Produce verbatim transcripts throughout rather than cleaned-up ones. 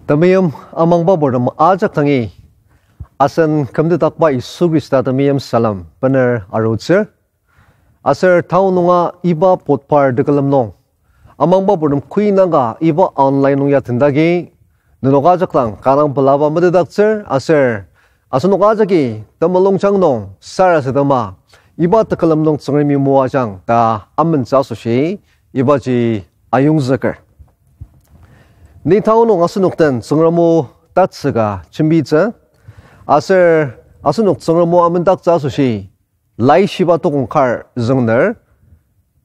Temeim amangba purtem ajak dangi, asen kümtedakba Yisu Khrista temeim salem bener arutsür. Aser tao nunga iba potpar tekülem nung amangba purtem koinaka iba online nung ya tendagi, nenok ajak dang kanga pelaba metetdaktsür aser asenok ajaki temulungjang nung sarasadema iba tekülem nung Tsüngremi moajang ta amentsü asoshi ibaji ayongzüker. Ni tao nung asenok den Tsüngrem o tatsüka jembitsü, aser asenok Tsüngrem o amendaktsü asoshi Laishiba tokong kar züngner,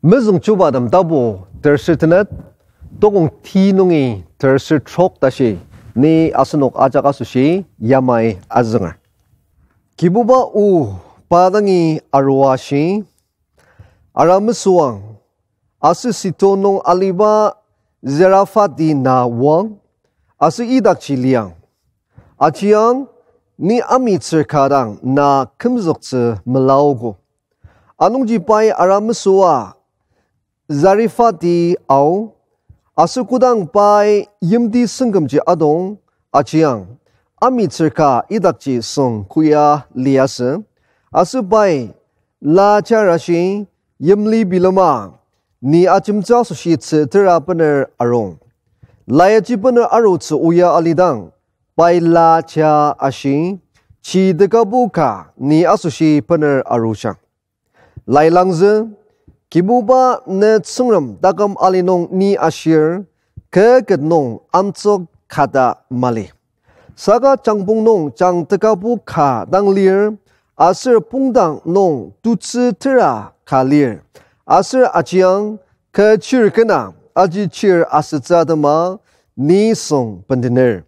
Mezüngchubatem tapu terser tenet, tokong ti nungi terser trok tashi, ni asenok ajak asoshi yamai azünger. Kibuba o pa dangi arua shi, Ara mesüang, aser Sidon nung aliba Zarephath-i na oang, aser idakji liang. Ajiang, ni amitsür ka dang na kümzüktsü melaogo. Anungji pai ara mesüa Zarephath-i ao, aser kodang pai yimti sengkümji adong, ajiang, amitsür ka idakji süng koya liasü, aser pai la jarashi, yimli bilema, ni ajemtsü asoshi tzü tera bener arung. Lai aji bener arutsü oya alidang, pai la ja ashi, chi tekabo ka ni asoshi bener arujang. Lai langzü, Kibuba ne Tsüngrem taküm ali nung ni ashir, kü ket nung amtsük kata mali. Saka jangpong nung jang tekabo ka dang lir, aser pongdang nung tutsü tera ka lir. Aser ajiang, kü chir kena, aji chir asütsü atema, ni süng bendener.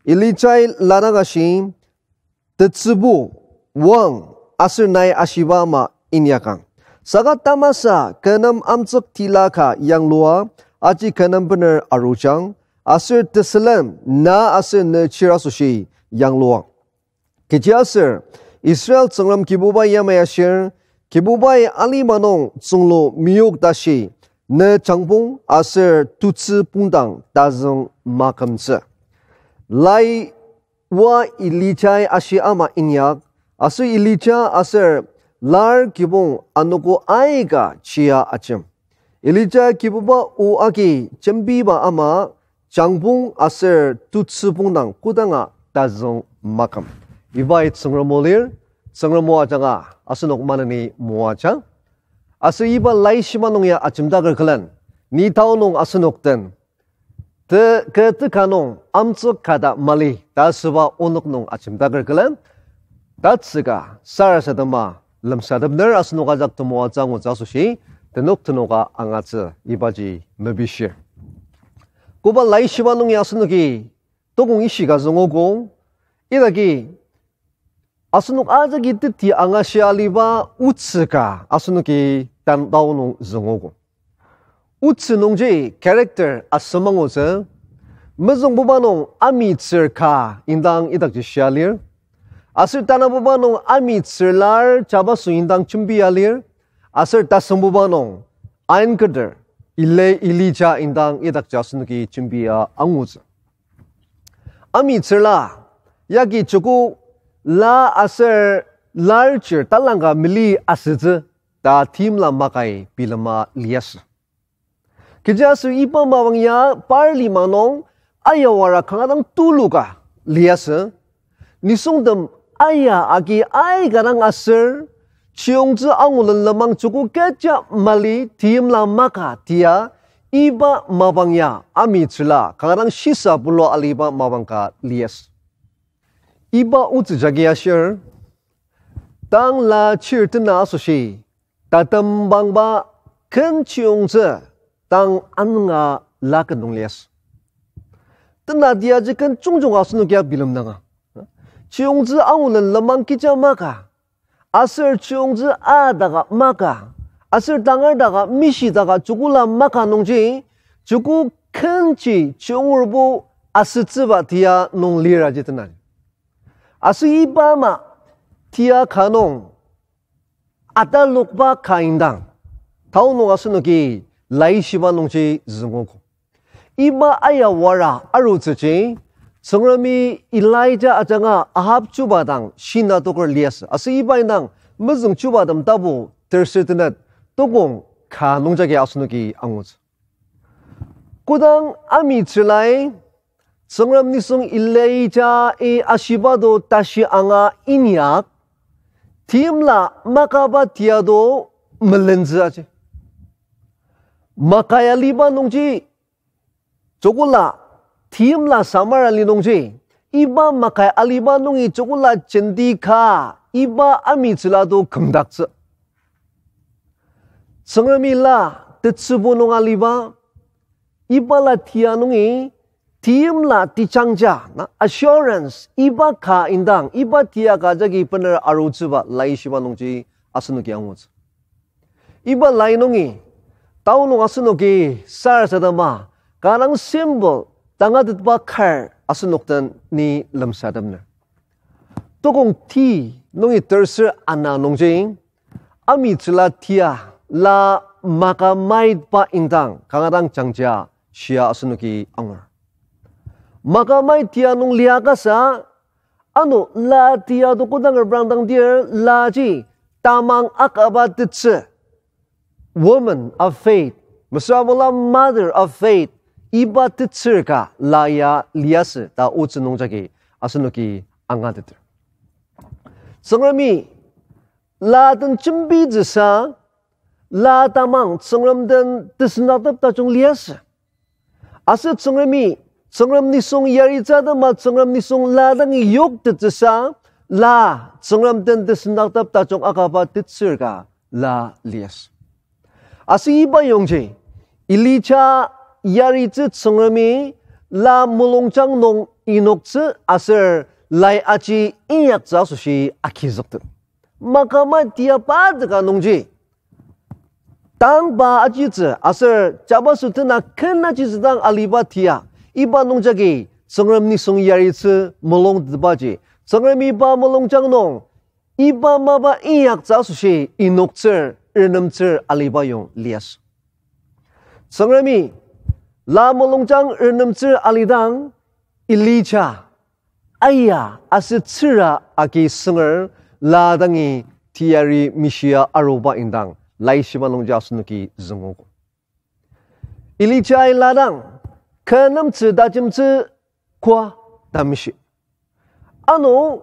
Elijai ladang ashi, tetsübu, oang, aser nai ashiba ama inyakang. Saka tamasa kü nem amtsük tila ka yanglua, aji kü nem bener arujang, aser tesülen na aser ne chir asoshi yangluang. Kechiaser Israel Tsüngrem Kibubai yamai ashir, Kibubai alima nung tsünglu meyok tashi, ne jangpong aser tutsü pongdang tazüng makümtsü. Lai oa Elijai ashi ama inyak, aser Elija aser lar kibong anogo aika chia ajem. Elija Kibuba o agi jembiba ama jangpong aser tutsü pongdang kodanga tazüng maküm. Ibai Tsüngrem o lir, Tsüngrem o ajanga asenok maneni moajang. Aser iba laishiba nung ya ajemdaker külen, ni tao nung asenok den te, kü teka nung amtsük kata mali ta asüba onok nung ajemdaker külen, tatsüka sarasadema lemsatepner asenok ajak temoatsü angutsü asoshi tenok tenoka angatsü ibaji mepishir. Koba laishiba nungi asenoki tokong ishika züngogo, idaki asenok ajaki teti angashia aliba otsü ka asenoki tantao nung züngogo. Otsü nungji character asem angutsü, mezüngbuba nung amitsür ka indang idakji shia lir, aser tanabuba nung amitsür lar jabaso indang jembia lir, aser tasüngbuba nung ainketer, Eli-, Elija indang idakji asenoki jembia angutsü. Amitsürla, yagi joko la aser lar chir talangka mali asütsü ta timla makai bilema liasü. Kechiaser iba mapang ya par lima nung ayawara kanga dang tuluka liasü. Nisungtem aya agi aika dang aser, chiyongtsü angulen lenmang joko kecha mali timla maka tia, iba mapang ya amitsürla kanga dang shisa bulua aliba mapang ka liasü. Iba otsü jagi ashir, tang la chir tena asoshi, tatembangba ken chiyongtsü tang anunga la ken nung liasü. Tena tiaji ken jungjung asenokia bilemdanga. Chiyongtsü angulen lenmang kecha maka, aser chiyongtsü adaka maka, aser tangar daka mishi daka joko la maka nungji, joko kenji chiyongerbo asütsüba tia nung liraji tena. Aser iba ama tia ka nung atalokba ka indang, tao nung asenoki laishiba nungji züngogo. Iba ayawara arutsüji, Tsüngremi Elijah ajanga Ahab chuba dang shina toker liasü. Aser iba indang Mezüng Chubatem tapu terser tenet tokong ka nungjagi asenoki angutsü. Kodang amitsülai Tsüngrem nisung Elijah-i ashiba to tashi anga inyak, timla makaba tia to melentsü aji. Makai aliba nungji, jokula timla samar ali nungji, iba makai aliba nungi jokula jenti ka, iba amitsüla to kümdaktsü. Tsüngremi la tetsübu nung aliba, iba la tia nungi, timla tejangja, na, assurance, iba ka indang, iba tia ka jagi bener arutsüba laishiba nungji asenoki angutsü. Iba lai nungi, tao nung asenoki sarasadema, kanga dang symbol tangatetba kar asenok den ni lemsatepner. Tokong ti nungi terser ana nungji, amitsüla tia la makamaitba indang kanga dang jangja shia asenoki angur. Makamait tia nung liakasa, ano la tia to kodang reprangdang dir laji tamang akaba tetsür, woman of faith, mesüra bola mother of faith, iba tetsür ka la ya liasü ta otsü nung jagi asenoki angateter. Tsüngremi la den jembitsüsa, la tamang Tsüngrem den tesendaktep tajung liasü. Aser Tsüngremi, Tsüngrem nisung yaritsü atema Tsüngrem nisung la dangi yoktettsüsa, la Tsüngrem den tesendaktep tajung akaba tetsür ka la liasü. Aser iba yongji, Elija yaritsü Tsüngremi la mulungjang nung inoktsü aser lai aji inyaktsü asoshi agizüktet. Makamait tia pa teka nungji, tang pa ajitsü aser jabaso tena ken ajitsü dang aliba tia, iba nung jagi Tsüngrem nisung yaritsü mulungtetbaji, Tsüngremi pa mulungjang nung iba mapa inyaktsü asoshi inoktsür, renemtsür aliba yong liasü. Tsüngremi la mulungjang renemtsür alidang, Elija aya aser tsüra agi sünger la dangi teyari mishia aruba indang laishiba nungji asenoki züngogo. Elijai la dang, kü nemtsü tajemtsü koa ta mishi. Ano,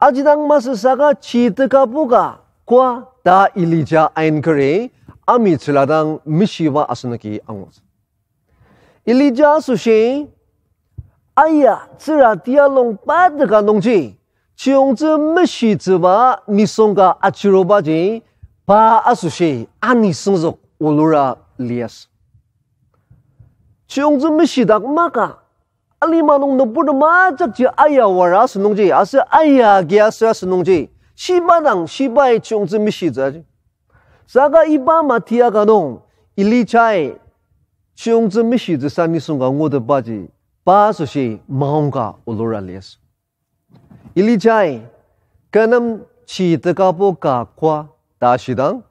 ajidang masü saka chi tekaboka koa ta Elija ainkeri, amitsüla dang mishiba asenoki angutsü. Elija asoshi, aya tsüra tialong pa teka nungji, chiyongtsü mishitsüba nisung ka achirubaji, pa asoshi ani süngzük olura liasü. Chiyongtsü mishidak maka, alima nung nüburtem ajakji aya wara asünungji, aser aya agi aser asünungji, shiba dang shibai chiyongtsü mishitsü aji. Saka iba ama tia ka nung, Elijai chiyongtsü mishitsüsa nisung ka ngutetbaji, pa asoshi maongka olura liasü. Elijai, kü nem chi tekabo ka koa ta shidang,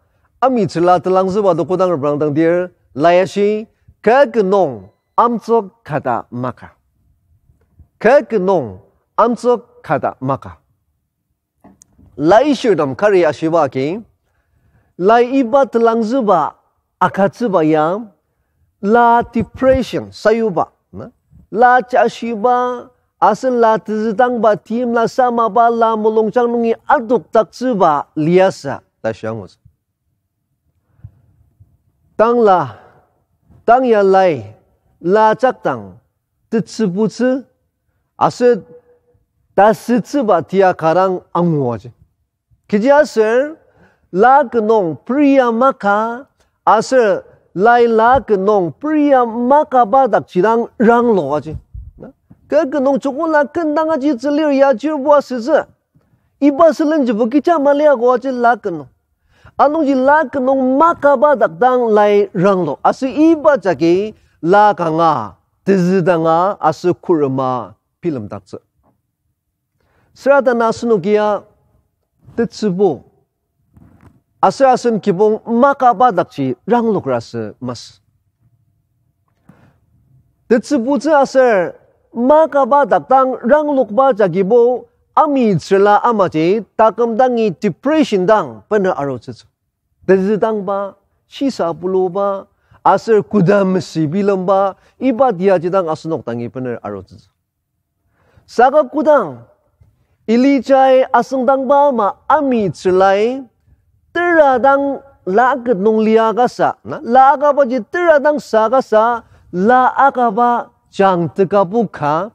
amitsüla telangzüba to kodang reprangdang dir, lai ashi, kü ki nung amtsük kata maka. Kü ki nung amtsük kata maka. Laishirtem kari ashiba agi, lai iba telangzüba agütsüba ya, la depression sayuba, na? La jashiba, asen la tezüdangba, timla samaba, la mulungjang nungi adokdaktsüba liasü ta shiangutsü. Tang la, tang ya lai, la jakdang, tetsübutsü, aser tasütsüba tia kü dang anguaji. Kechiaser, la ki nung peria maka, aser lai la ki nung peria makaba dakji dang rangloaji. Kü ki nung chokola kendang aji tsülir ya chirbo asütsü. Iba sülenjibo kecha maliakoaji la ki nung. Anungji la ki nung makaba dak dang lai ranglo. Aser iba jagi la kanga, tezüdanga, aser kurema bilemdaktsü. Süra tanü asenokia tetsübu, aser asen kibong makaba dakji ranglokrasü masü. Tetsübutsü aser makaba dak dang ranglokba jagibo amitsüla amaji taküm dangi depression dang bener arutsütsü. Tezüdangba, shisa puluba, aser koda mesü bilemba, iba tiaji dang asenok dangi bener arutsütsü. Saka kodang Elijai asüngdangba ama amitsülai, tera dang la ket nung liakasa, na, la akabaji tera dang sakasa, la akaba jang tekabu ka,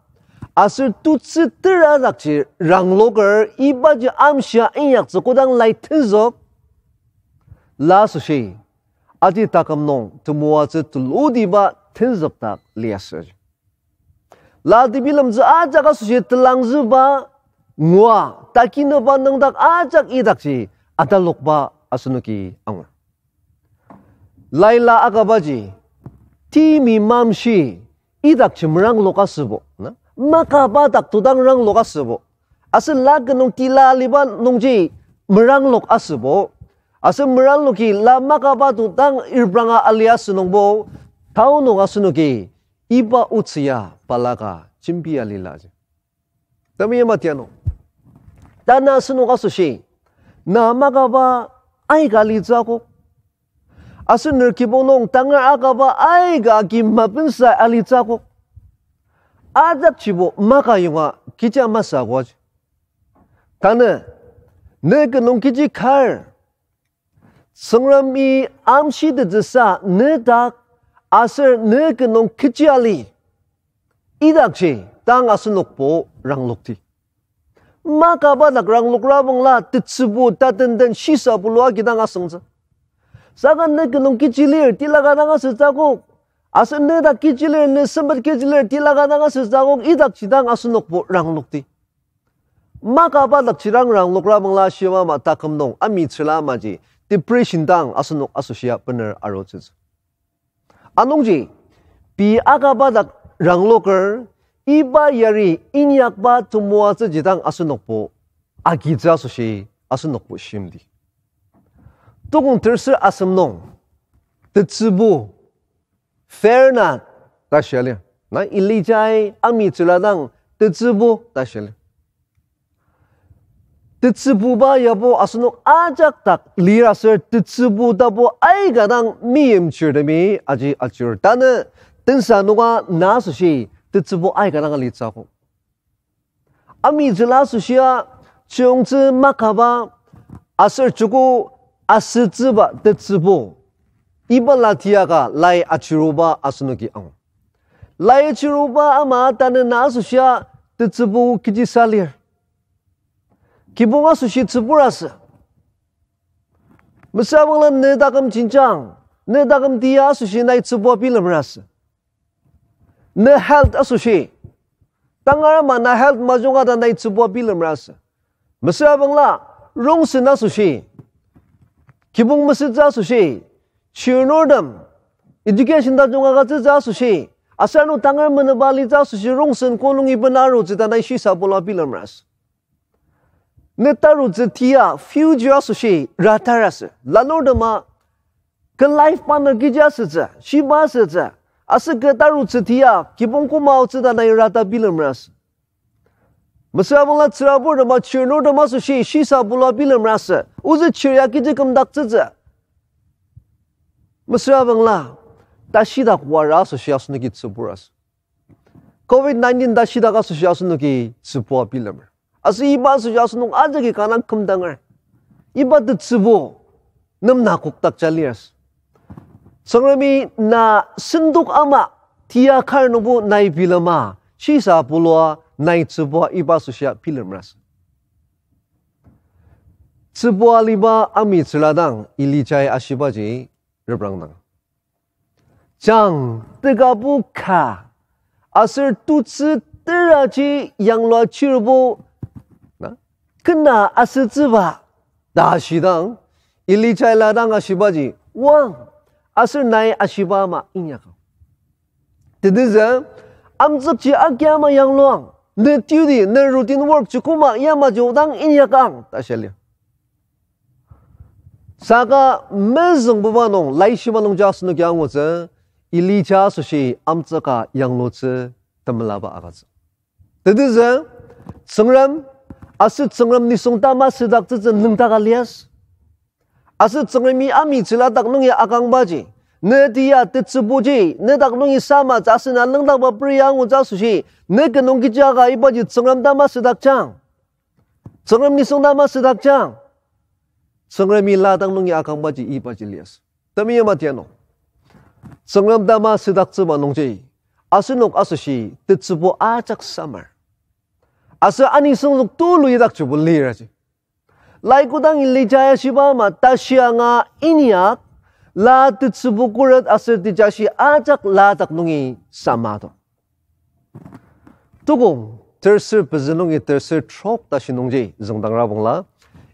aser tutsü tera dakji rangloker ibaji amshia inyaktsü kodang lai tenzük, la asoshi, aji taküm nung temoatsü tulutiba tenzükdak liasü. La tebilemtsü ajak asoshi telangzüba ngua, takinüba nüngdak ajak idakji atalokba asenoki angur. Laila akabaji, timi mamshi, idakji meranglok asübo, na? Makaba dak todang ranglok asübo. Aser la ket nung tila aliba nungji meranglok asübo. Aser merangloki la makaba todang irpranga ali asünungbo, tao nung asenoki iba otsü ya balaka jembi alilaji. Temeim atianu, tanü asenok asoshi, na makaba aika alitsü akok, aser ner kibong nung tangar akaba aika agi mapensa alitsü akok, ajakjibo maka yonga kecha masü akoji. Tanü, ne ket nung kechi kar, Tsüngremi amshitettsüsa ne dak aser ne ket nung kechi ali, idakji dang asenokbo ranglokti. Makaba dak ranglukrabangla tetsübu tatenden shisa pulua kidang asüngtsü. Saka ne ket nung kechi lir tilaka dang asütsü akok, aser ne dak kechi lir, ne sempet kechi lir tilaka dang asütsü akok, idakji dang asenokbo ranglokti. Makaba dak chirang ranglukrabangla shimama taküm nung amitsüla amaji depression dang asenok asoshia bener arutsütsü. Anungji, pei akaba dak rangloker, iba yari inyakba temoatsüji dang asenokbo agitsü asoshi asenokbo shimdi. Tukong terser asem nung, tetsübu, fire na ta shia lir. Na Elijai amitsüla dang tetsübu ta shia lir. Tetsübuba yabo asenok ajak dak lir aser tetsübu tapu aika dang meimchirtemi aji ajir. Tanü tensa nunga na asoshi tetsübu aika dang alitsü akok. Amitsüla asoshia chiyongtsü makaba aser joko asütsüba tetsübu, iba la tiaka lai achiruba asenoki angur. Lai achiruba ama tanü na asoshia tetsübu kechisa lir. Kibong asoshi tsübur asü. Mesüra bangla ne taküm jenjang, ne taküm tia asoshi nai tsübua bilemer asü. Ne health asoshi, tangar ama na health majunga ta nai tsübua bilemer asü. Mesüra bangla rongsen asoshi, kibong mesütsü asoshi, chirnurtem education tajung agütsütsü asoshi, aser ano tangar menüba litsü asoshi rongsen ko nungi bena arutsü ta nai shisa pulua bilemer asü. Ne tarutsü tia future asoshi radar asü. Lanurtema kü life partner kechi asütsü, shiba asütsü, aser kü tarutsü tia kibong koma aotsü ta nai rada bilemer asü. Mesüra bangla tsüraburtema chirnurtem asoshi shisa pulua bilemer asü. Ozü chir ya kechi kümdaktsütsü. Mesüra bangla tashidak wara asoshi asenoki tsübur asü. Covid nineteen tashidak asoshi asenoki tsübua bilemer. Aser iba asoshi asenok ajaki kanga kümdanger. Iba tetsübu nem na kokdakja lir asü. Tsüngremi na sendok ama tia kar nungbo nai bilema, shisa pulua nai tsübua iba asoshia bilemer asü. Tsübua aliba amitsüla dang Elijai ashibaji reprangdang, jang tekabu ka aser tutsü teraji yanglua chirbo, na, kena asütsüba ta ashidang, Elijai la dang ashibaji, wang, aser nai ashiba ama inyakang. Tetezü, amtsükji agia ama yangluang, ne duty, ne routine work ji koma yamaji odang inyakang ta shia lir. Saka mezüngbuba nung laishiba nungji asenoki angutsü, Elija asoshi amtsüka yanglutsü temelaba agütsü. Tetezü, Tsüngrem, aser Tsüngrem nisung tama südaktsütsü nüngdaka liasü. Aser Tsüngremi amitsüla dak nungi akangbaji, ne tia tetsübuji ne dak nungi samatsü aser na nüngdakba peri angutsü asoshi, ne ki nung kechi aka ibaji Tsüngrem tama südakjang, Tsüngrem nisung tama südakjang. Tsüngremi la dak nungi akangbaji ibaji liasü. Temeim atiano, Tsüngrem tama südaktsüba nungji, asenok asoshi tetsübu ajak samar. Aser anisüngzük tulu idakjibo liraji. Lai kodang ili jaya shiba ama tashi anga inyak, la tetsübu khuret aser tejashi ajak la dak nungi sama to. Tukong, terser pezü nungi terser trok tashi nungji züngdangra bangla,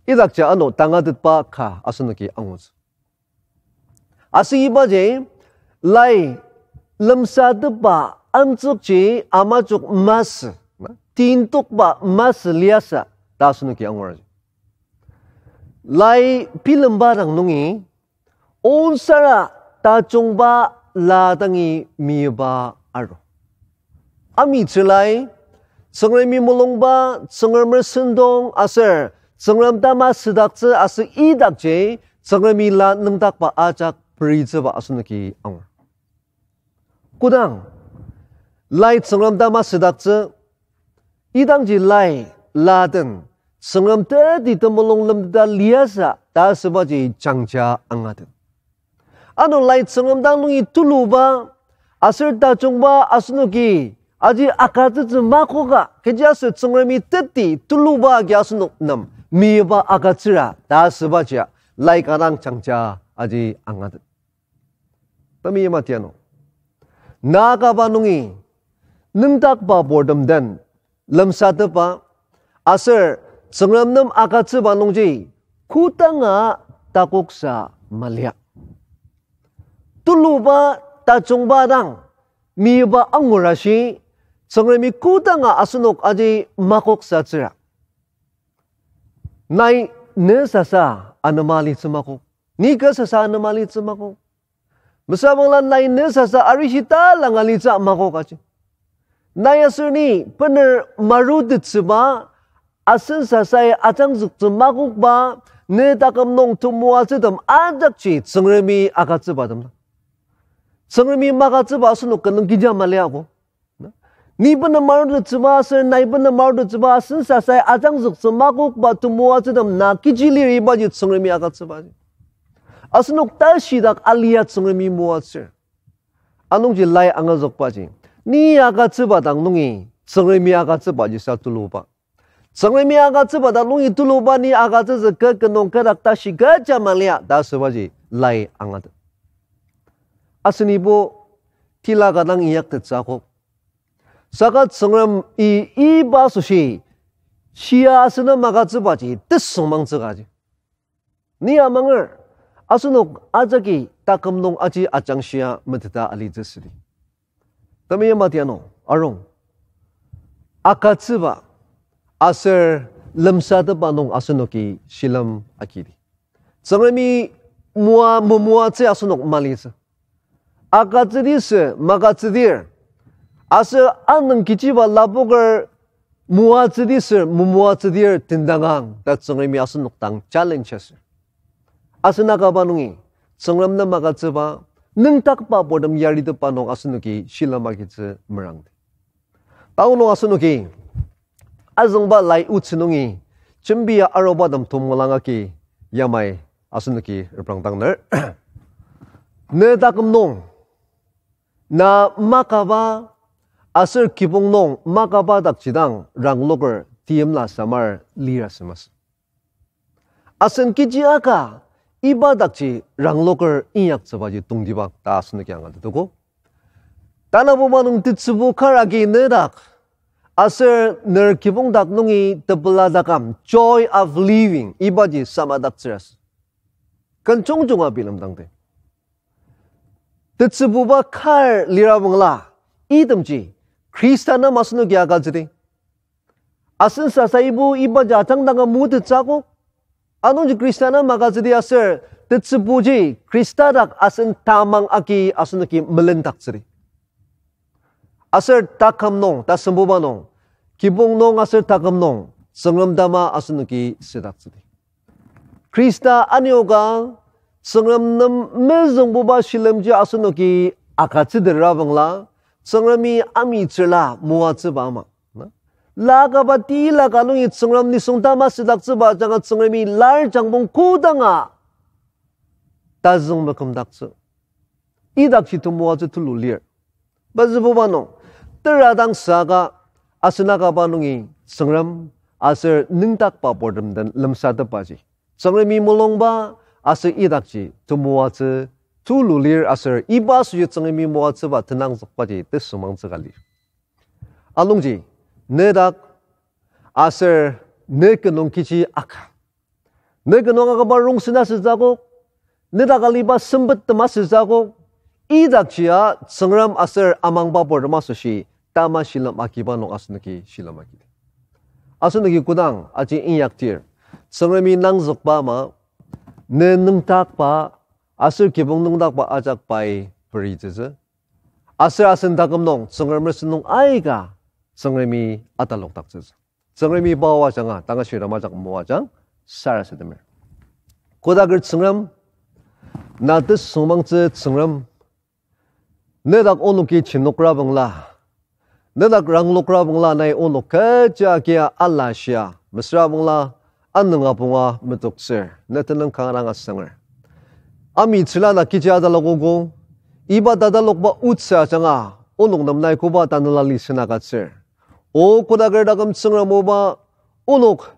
idakji ano tangatetba ka asenoki angutsü. Aser ibaji, lai lemsatepba amtsükji amajok masü, tintokba masü liasü ta asenoki angur. Lai bilemba dang nungi, onsara tajungba la dangi miba aru. Amitsülai, Tsüngremi mulungba, Tsüngremer sentong aser Tsüngrem tama südaktsü aser idakji, Tsüngremi la nüngdakba ajak peritsüba asenoki angur. Kodang, lai Tsüngrem tama südaktsü, idangji lai, la den, Tsüngrem teti temulung lemteta liasü ta asübaji jangja angatet. Ano lai Tsüngrem dang nungi tuluba, aser tajungba asenoki, aji agütsütsü makoka, kechiaser Tsüngremi teti tuluba agi asenok nem miba agütsüra ta asübajia, lai ka dang jangja aji angatet. Temeim atiano, na akaba nungi, nüngdakba purtem den, lemsatepba, aser Tsüngrem nem agütsüba nungji, kodanga takoksa malia. Tuluba tajungba dang, miba angur ashi, Tsüngremi kodanga asenok aji makoksatsüra. Nai ne sasa anema alitsü makok. Ni kü sasa anema alitsü makok. Mesüra bangla nai ne sasa arishi talanga alitsü makok aji. Nai aser ni bener marutettsüba, asen sasai ajangzüktsü makokba, ne taküm nung temoatsütem ajakji Tsüngremi agütsübatem na. Tsüngremi magütsüba asenok kenung kecha maliago. Ni bener marutettsüba aser nai bener marutettsüba asen sasai ajangzüktsü makokba temoatsütem na kechi lir ibaji Tsüngremi agütsübaji. Asenok tashidak alia Tsüngremi moatsür. Anungji lai angazükbaji, ni agütsüba dang nungi Tsüngremi agütsübaji sa tuluba. Tsüngremi agütsüba dang nungi tuluba ni agütsütsü kü kenung kü dak tashi kecha malia ta asübaji lai angatet. Asenibo tila ka dang inyaktettsü akok. Saka Tsüngremi iba asoshi, shia asen nem agütsübaji tesüngmangtsü kaji. Ni amanger, asenok ajaki taküm nung aji ajangshia meteta alitsü südi. Temeim atiano, arung, agütsüba aser lemsatepba nung asenoki shilem agidi. Tsüngremi moa memoatsü asenok malitsü. Agütsüdi sür magütsüdir, aser anüng kechiba lapoker moatsüdi sür memoatsüdir tendangang ta Tsüngremi asenok dang challenge asür. Asen akaba nungi, Tsüngrem nem agütsüba, nüngdakba purtem yaritepba nung asenoki shilem agitsü merangdi. Tanü nung asenoki azüngba lai otsü nungi jembia arubatem temoatsü agi yamai asenoki reprangdangner. Ne taküm nung na makaba aser kibong nung makaba dakjidang rangloker teimla samar lira semas. Asen kechi aka iba dakji rangloker inyaktsübaji tongtibang ta asenoki angatetogo. Tanabuba nung tetsübu kar agi nedak aser ner kibong dak nungi tepela taküm, joy of living, ibaji samadaktsüras. Ken jungjunga bilemdangdi. Tetsübuba kar lira bangla, itemji Khrista nem asenoki agütsüdi. Asen sasaibo ibaji ajangdanga mutettsü akok. Anungji Khrista nem agütsüdi aser tetsübuji Khrista dak asen tamang agi asenoki melendaktsüdi. aser taküm nung, tasembuba nung, kibong nung aser taküm nung, Tsüngrem tama asenoki südaktsüdi. Khrista anioka, Tsüngrem nem mezüngbuba shilemji asenoki agütsüdera bangla, Tsüngremi amitsürla moatsüba ama. Na? Lakaba tila ka nungi Tsüngrem nisung tama südaktsüba ajanga Tsüngremi lar jangpong kodanga tazüng mekümdaktsü. Idakji temoatsü tulu lir. Pezübuba nung, tera dang saka, asen akaba nungi Tsüngrem aser nüngdakba purtem den lemsatepbaji, Tsüngremi mulungba aser idakji temoatsü tulu lir aser iba asoshi Tsüngremi moatsüba tenangzükbaji tesümangtsü ka lir. Anungji, nedak aser ne kinung kechi aka, ne kinung akaba rongsen asütsü akok, nedak aliba sempettem asütsü akok, idakjia Tsüngrem aser amangba purtem asoshi tama shilem agiba nung asenoki shilem agi. Asenoki kodang aji inyakdir, Tsüngremi nangzükba ama, ne nüngdakba aser kibong nüngdakba ajak pai peritsütsü. Aser asen taküm nung Tsüngrem sentong aika Tsüngremi atalokdaktsütsü. Tsüngremi pa o ajanga tanga shirem ajak moajang sarasademer. Kodaker Tsüngrem, na tesümangtsü Tsüngrem, nedak onoki chinokra bangla, nedak ranglokra bangla nai onok kecha kia alashia, mesüra bangla anünga punga metoktsür, ne tenüng kanga dang asanger. Amitsürla na kechi atalokogo, iba tatalokba otsü ajanga, onok nem nai koba tanela lisena agütsür. O kodaker taküm Tsüngrem oba, onok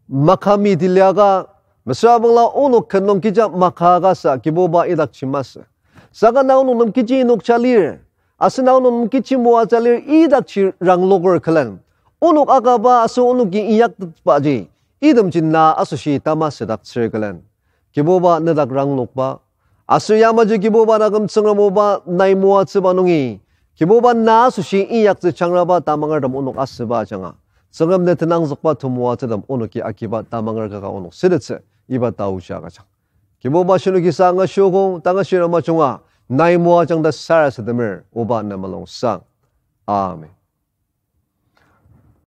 makami tiliaka, mesüra bangla onok ken nung kecha maka akasa Kibuba idakji masü. Saka na onok nem kechi inokja lir, aser na onok nem kechi moaja lir idakji rangloker külen, onok akaba aser onoki inyaktetbaji, itemji na asoshi tama südaktsür külen, Kibuba nedak ranglokba, aser yamaji Kibuba taküm Tsüngrem oba nai moatsüba nungi, Kibuba na asoshi inyaktsü jangraba tamangertem onok asüba ajanga, Tsüngrem ne tenangzükba temoatsütem onoki agiba tamanger kaka onok sütettsü iba taoji agüjang. Kibuba shinoki sa angashiogo, tanga shirem ajunga nai moajang ta sarasademer, oba ne mulung sang. Amen.